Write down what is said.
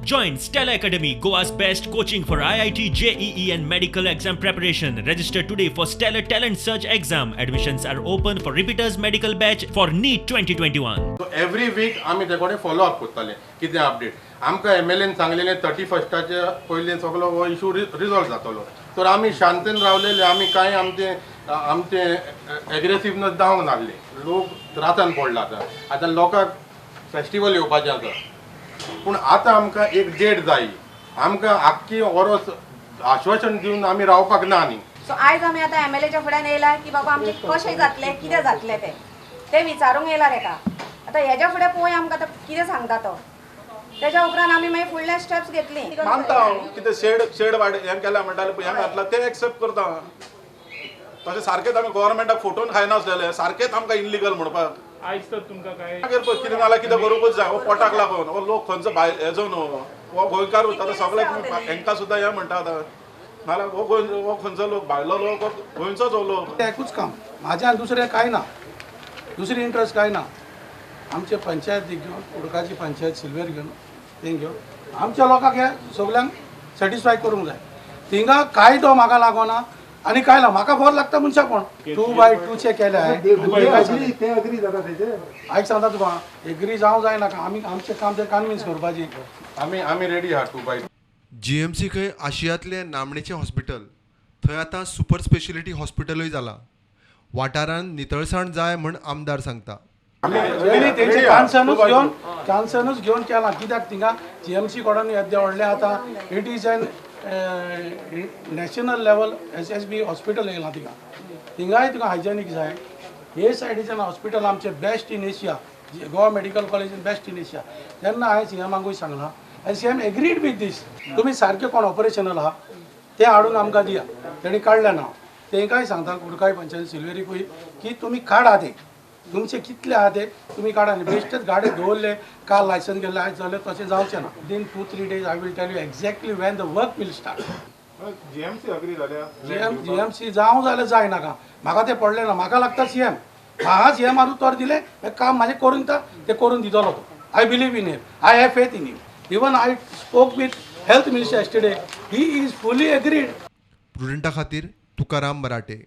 Join Stellar Academy, Goa's best coaching for IIT, JEE, and medical exam preparation. Register today for Stellar Talent Search exam. Admissions are open for repeaters medical batch for NEET 2021. So every week आमी ते कडेन follow up करताले, कितें update. आमकां MLN सांगलेलें 31स्टाच्या पयलीं सगलो हो इशू रिजॉल्व जातलो. तर आमी शांतेन रावलेले. आमी कांय आमचे एग्रेसिवनस दावंक नासले. लोक त्रासान पडला. आतां आतां लोकांक फेस्टिवल येवपाचें आसा, पूण आतां आमकां एक डेट जाय. आमकां आख्खी ओरोस आश्वासन दिवन आमी रावपाक ना न्ही. सो आयज आमी आतां एमएलएच्या फुड्यान येयला की बाबा, आमचें कशें जातलें, कितें जातलें तें तें विचारूंक येयला तेका. आतां हेज्या फुडें पळोवया आमकां आतां कितें सांगता तो. तेज्या उपरांत आमी मागीर फुडले स्टेप्स घेतली. मानता हांव, कितें शेड शेड वाड हें केल्या म्हणटाले पळय, हें घातलां तें एक्सेप्ट करता. तशें सारकेंच आमी गोवोरमेंटाक फोटोन खायनासलेले, सारकेंच आमकां इनलिगल म्हणपाक. आयज तर तुमकां काय मागीर पळय, कितें नाल्यार कितें करूंकूच जाय. हो पोटाक लागून हो लोक खंयचो भायर हेजो न्हू, हो गोंयकार उरता. आतां सगळे हेंकां सुद्दां हें म्हणटा. आतां नाल्यार हो गोंय, हो खंयचो लोक, भायलो लोक, हो गोंयचोच हो लोक. एकूच काम म्हाजें आनी दुसरें कांय ना, दुसरी इंट्रस्ट कांय ना. आमचे पंचायत घेवन, कुडकाची पंचायत सिल्वेर घेवन, तें घेवन आमच्या लोकांक हे सगल्यांक सॅटिस्फाय करूंक जाय. थिंगा कायदो म्हाका लागोना आनी कांय ना. म्हाका बरो लागता मनशापण. 2 बाय 2चे केले. ते अग्री जाता तेजे? आयक, सांगता तुका, एग्री जावं जायनाका, आमी आमचें काम तें कन्विन्स करपाचें. आमी रेडी आहा 2 बाय जीएमसी खंय आशियांतलें नामनेचें हॉस्पिटल. थंय आतां सुपर स्पेशलिटी हॉस्पिटलूय जालां. वाठारांत नितळसाण जाय म्हण आमदार सांगता. तेणी तेंचे कन्सर्नूच घेवन केलां. कित्याक थिंगा जीएमसी कडेन येद्दें व्हडलें आतां it is an national level SSB hospital येयलां थिंगा. थिंगाय तुका हायजेनीक जाय. हे सायडीच्यान हॉस्पिटल आमचें best in Asia, Goa Medical College best in Asia. तेन्ना हांवें सीएमाकूय सांगलां आनी CM agreed with this. तुमी सारकें कोण ऑपरेशनल आहा तें हाडून आमकां दिया. तेणी काडलें ना. तेंकांय सांगता, कुडकाय पंचायत सिल्वेरीकूय की तुमी काडा तें, तुमचे कितले आहा ते तुमी काडा न्ही. बेश्टेच गाडी दवरले, काल लायसन्स गेल्ले, आयज जालें, तशें जावचें ना. Within 2-3 days I will tell you exactly when the work will start. GMC agree जाल्या? जीएमसी जावं जाल्यार जायनाका, म्हाका तें पडलें ना. म्हाका लागता सीएम. म्हाका सीएमान उतर दिलें, हें काम म्हाजें करून दिता, तें करून दितलो तो. I believe in him, I have faith in him. Even I spoke with health minister yesterday, he is fully agreed. प्रुडंटा खातीर तुकाराम मराठे.